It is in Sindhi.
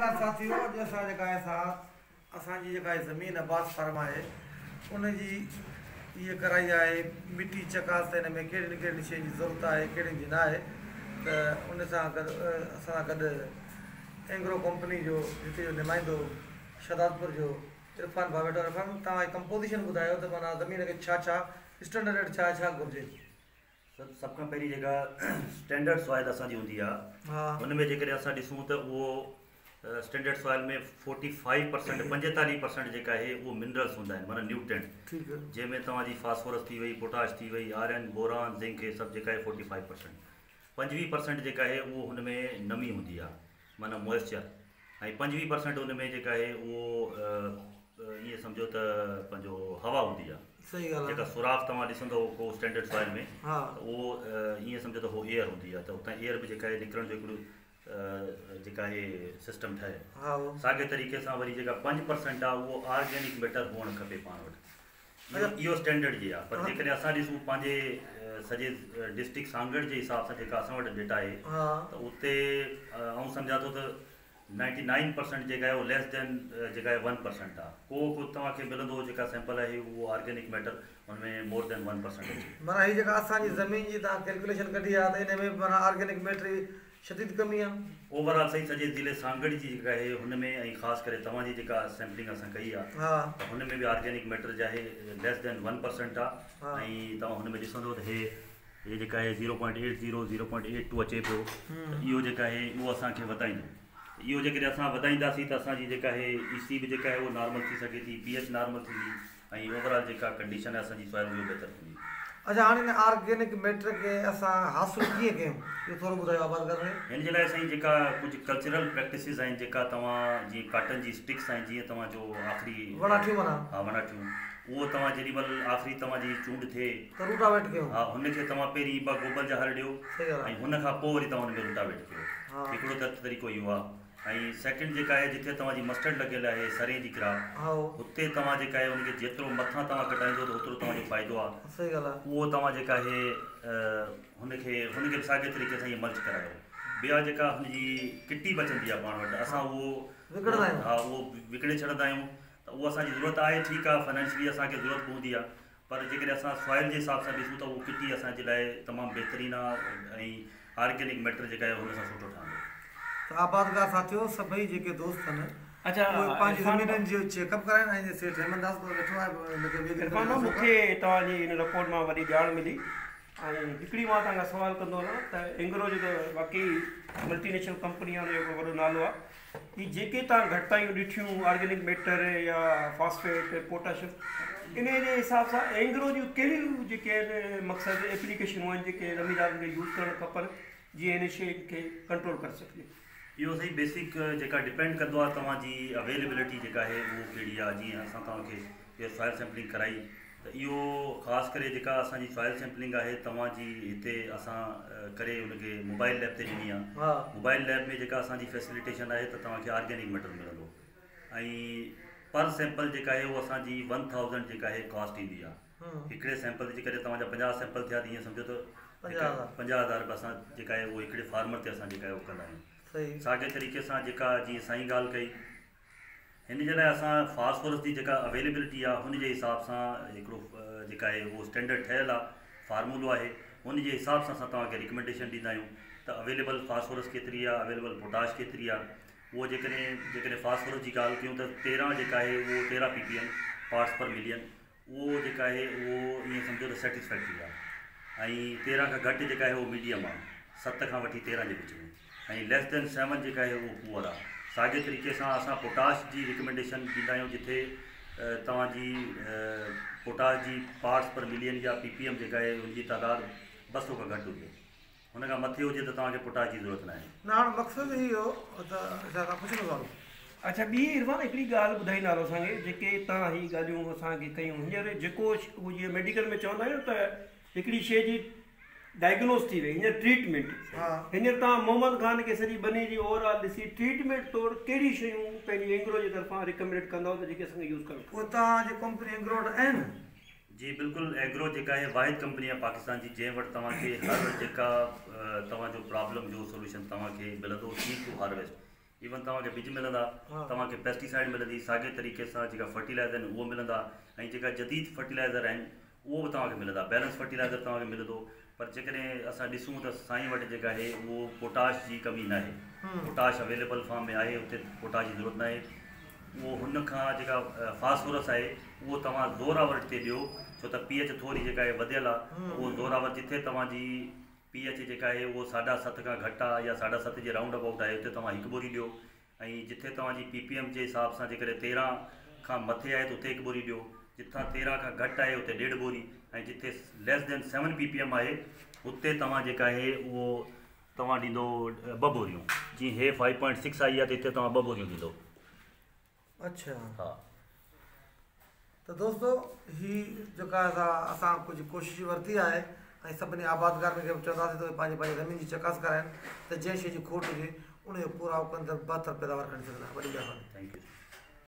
آبادگار ساٿيو، اڄ اسان جيڪا آهي سا اسان جي جيڪا زمين عباس فارم آهي، ان جي اها ڪرائي آهي مٽي چڪاس ته ان ۾ ڪهڙين ڪهڙين شين جي ضرورت آهي، ڪهڙين جي نه آهي. ته ان سان گڏ اسان سان گڏ اينگرو ڪمپني جو هتي جو نمائندو شهدادپور جو عرفان ڀاء ويٺو. عرفان، توهان ڪمپوزيشن ٻڌايو ته معنيٰ زمين کي ڇا ڇا اسٽينڊرڊ ڇا ڇا گهرجي؟ سڀ کان پهرين جيڪا اسٽينڊرڊ سوائل اسان جي هوندي آهي، ان ۾ جيڪڏهن اسان ڏسون ته اهو اسٽينڊرڊ سوائل ۾ 45%، 45% جيڪا آهي اهو منرلس هوندا آهن، معنيٰ نيوٽرينٽ، جنهن ۾ توهان جي فاسفورس ٿي وئي، پوٽاش ٿي وئي، آئرن، بوران، زنڪ، هي سڀ جيڪا آهي 45%. 25% جيڪا آهي اهو هن ۾ نمي هوندي آهي، معنيٰ موئسچر، ۽ 25% ان ۾ جيڪا آهي اهو ائين سمجهو ته پنهنجو هوا هوندي آهي. صحيح ڳالهه. جيڪا سوراخ توهان ڏسندو ڪو اسٽينڊرڊ سوائل ۾ ته اهو ائين سمجهو ته هو ايئر هوندي آهي، ته اتان ايئر به جيڪا آهي نڪرڻ جو هڪڙو جيڪا آهي سسٽم ٺهي. ساڳي طريقي سان وري جيڪا 5% آهي اهو آرگينڪ ميٽر هئڻ کپي پاڻ وٽ. اهو اسٽينڊرڊ جي آهي، پر جيڪڏهن اسان ڏسون پنهنجي سڄي ڊسٽرڪٽ سانگهڙ جي حساب سان جيڪا اسان وٽ ڊيٽا آهي ته اتي آئون سمجهان ٿو ته 99% جيڪا آهي اهو ليس دين جيڪا آهي 1% آهي. ڪو ڪو توهان کي ملندو جيڪا سيمپل آهي اهو آرگينڪ ميٽر ان ۾ مور دين 1% اچي. معنيٰ هي جيڪا اسان جي زمين جي توهان ڪيلڪيوليشن ڪڍي آهي ته ان ۾ به معنيٰ آرگينڪ ميٽر جي شديد ڪمي آهي. اوور آل صحيح سڄي ضلعي سانگهڙ جي جيڪا آهي هن ۾ ۽ خاص ڪري توهان جي جيڪا سيمپلنگ اسان ڪئي آهي ته هن ۾ به آرگينڪ ميٽر جا آهي ليس دين 1% آهي، ۽ توهان هن ۾ ڏسندو ته هي هي جيڪا آهي 0.80، 0.82 اچي پيو، ته اهو جيڪا آهي اهو اسان کي وڌائيندو. اهو جيڪڏهن اسان وڌائينداسين ته اسان جي جيڪا آهي اي سي به جيڪا آهي اهو نارمل ٿي سگهي ٿي، پي ايڇ نارمل ٿيندي ۽ اوور آل جيڪا ڪنڊيشن آهي اسان جي سوائل جي اهو بهتر ٿيندي. اڇا، هاڻي ان آرگينڪ ميٽر کي اسان حاصل ڪيئن ڪيون، اهو ٿورو ٻڌايو آبادگارن کي. هن جي لاء سائين جيڪا ڪجهه ڪلچرل پريڪٽسز آهن، جيڪا توهان جيئن ڪاٽن جي اسٽڪس آهن، جيئن توهان جو آخري وڻاٺيون معنيٰ. ها، وڻاٺيون، اهو توهان جيڏي مهل آخري توهان جي چونڊ ٿئي ته روٽاويٽ ڪيو. ها، هن کي توهان پهرين ٻه گوبل جا هر ڏيو ۽ هن کان پوء وري توهان هن ۾ روٽاويٽ ڪيو. هڪڙو ته طريقو اهو آهي، ۽ سيڪنڊ جيڪا آهي جتي توهان جي مسٽرڊ لڳل آهي، سرين جي ڪراپ، هتي توهان جيڪا آهي ان کي جيترو مٿان توهان ڪٽائيندو ته اوترو توهان جو فائدو آهي. صحيح ڳالهه آهي. اهو توهان جيڪا آهي هن کي به ساڳي طريقي سان ائين ملچ ڪرايو. ٻيا جيڪا هن جي ڪٽي بچندي آهي پاڻ وٽ، اسان اهو وڪڻندا آهيون. ها، اهو وڪڻي ڇڏندا آهيون، ته اهو اسان جي ضرورت آهي، ٺيڪ آهي، فنانشلي اسان کي ضرورت پوندي آهي، پر جيڪڏهن اسان سوائل جي حساب سان ڏسون ته اهو ڪٽي اسان جي لاء تمام بهترين آهي ۽ آرگينڪ ميٽر جيڪا آهي هن سان سٺو ٺهندو. ته آبادگار ساٿيو، سڀئي جيڪي دوست آهن اڇا اهي پنهنجي عرفان زمينن جو چيڪ اپ ڪرائن ۽ سيٺ هيمنداس به ويٺو آهي، هن کي به عرفان ڀاء، مون کي توهان جي ان رپورٽ مان وڏي ڄاڻ ملي ۽ هڪڙي مان توهان کان سوال ڪندو هلان ته اينگرو جو ته واقعي ملٽي نيشنل ڪمپني آهي، ان جو هڪڙو وڏو نالو آهي. هي جيڪي توهان گهٽتايون ڏٺيون آرگينڪ ميٽر يا فاسفيٽ پوٽاشيم، انهي جي حساب سان اينگرو جون ڪهڙيون جيڪي آهن مقصد ايپليڪيشنون آهن جيڪي زميندارن کي يوز ڪرڻ کپن جيئن هن شي کي ڪنٽرول ڪري سگهجي؟ اهو سائين بيسڪ جيڪا ڊپينڊ ڪندو آهي توهان جي اويليبلٽي جيڪا آهي اهو ڪهڙي آهي. جيئن اسان توهان کي اهو سوائل سيمپلنگ ڪرائي ته اهو خاص ڪري جيڪا اسان جي سوائل سيمپلنگ آهي توهان جي هتي اسان ڪري ان کي موبائل ليب تي ڏني آهي. موبائل ليب ۾ جيڪا اسان جي فيسليٽيشن آهي ته توهان کي آرگينڪ ميٽر ملندو ۽ پر سيمپل جيڪا آهي اهو اسان جي 1000 جيڪا آهي ڪاسٽ ايندي آهي هڪڙي سيمپل تي. جيڪڏهن توهان جا 50 سيمپل ٿيا ته ائين سمجهو ته 50,000 رپيا اسان جيڪا آهي اهو هڪڙي فارمر تي اسان جيڪا آهي اهو ڪندا آهيون. ساڳي طريقي سان جيڪا جيئن سائين ڳالهه ڪئي، هن جي لاء اسان فاسفورس جي جيڪا اويليبلٽي آهي هن جي حساب سان هڪڙو جيڪا آهي اهو اسٽينڊرڊ ٺهيل آهي، فارمولو آهي، هن جي حساب سان اسان توهان کي ريڪمينڊيشن ڏيندا آهيون ته اويليبل فاسفورس ڪيتري آهي، اويليبل پوٽاش ڪيتري آهي. اهو جيڪڏهن فاسفورس جي ڳالهه ڪيون ته 13 جيڪا آهي اهو 13 P P M, parts per million, اهو جيڪا آهي اهو ائين سمجهو ته سيٽسفيڪٽري آهي، ۽ 13 کان گهٽ جيڪا آهي اهو ميڊيم آهي، 7 کان وٺي 13 جي وچ ۾، ۽ ليس دين 7 جيڪا آهي اهو پوئر آهي. ساڳي طريقي سان اسان پوٽاش جي ريڪمينڊيشن ڏيندا آهيون جتي توهان جي پوٽاش جي پارٽس پر ملين يا پي پي ايم جيڪا آهي ان جي تعداد 200 کان گهٽ هجي، هن کان مٿي هجي ته توهان کي پوٽاش جي ضرورت ناهي. نه، هاڻ مقصد هي هو ته اڇا توهان پڇندو سوال. اڇا ٻي عرفان، هڪڙي ڳالهه ٻڌائيندا هلو اسان کي، جيڪي توهان هي ڳالهيون اسان کي ڪيون هينئر، جيڪو هو جيئن ميڊيڪل ۾ چوندا آهيون ته هڪڙي شيء جي ڊائگنوز ٿي وئي، هينئر ٽريٽمينٽ، هينئر توهان محمد خان کي سڄي ٻني جي اوور آل ڏسي ٽريٽمينٽ طور ڪهڙيون شيون پنهنجي اينگرو جي طرفان ريڪمينڊ ڪندؤ ته جيڪي اسان کي يوز ڪرڻ کپن؟ اهي توهان جي ڪمپني اينگرو وٽ آهن؟ جي بلڪل، ايگرو جيڪا آهي واحد ڪمپني آهي پاڪستان جي جنهن وٽ توهان کي هر جيڪا توهان جو پرابلم جو سوليوشن توهان کي ملندو، سيڊ ٽو هارويسٽ. ايون توهان کي ٻج ملندا، توهان کي پيسٽيسائيڊ ملندي، ساڳئي طريقي سان جيڪا فرٽيلائزر آهن اهو ملندا ۽ جيڪا جديد فرٽيلائزر آهن اهو به توهان کي ملندا، بيلنس فرٽيلائزر توهان کي ملندو. پر جيڪڏهن اسان ڏسون ته سائين وٽ جيڪا آهي اهو پوٽاش جي ڪمي ناهي، پوٽاش اويليبل فارم ۾ آهي، اتي پوٽاش جي ضرورت ناهي. اهو هن کان جيڪا فاسفورس آهي اهو توهان زوراور تي ڏيو، ڇو ته پي ايڇ ٿوري جيڪا آهي وڌيل آهي، ته اهو زوراور جٿي توهان جي پي ايڇ جيڪا آهي اهو 7.5 کان گهٽ آهي يا 7.5 جي رائونڊ ابائوٽ آهي اتي توهان هڪ ٻوري ڏيو، ۽ جٿي توهان جي پي پي ايم جي حساب سان جيڪڏهن 13 کان مٿي آهي ته اتي هڪ ٻوري ڏيو، جتان 13 کان گهٽ آهي اتي ڏيڍ ٻوري، ۽ جٿي ليس دين 7 پي پي ايم آهي اتي توهان جيڪا آهي اهو توهان ڏيندو 2 ٻوريون. جيئن هي 5.6 آئي آهي ته هتي توهان 2 ٻوريون ڏيندو. اڇا. ها. ته دوستو هي جيڪا اسان ڪجهه ڪوشش ورتي آهي ۽ سڀني آبادگارن کي به چونداسين ته اهي پنهنجي پنهنجي زمين جي چڪاس ڪرائين ته جنهن شيء جي کوٽ هجي ان جو پورائو ڪن ته بهتر پيداوار کڻي سگهندا. وڏي مهرباني. Thank you.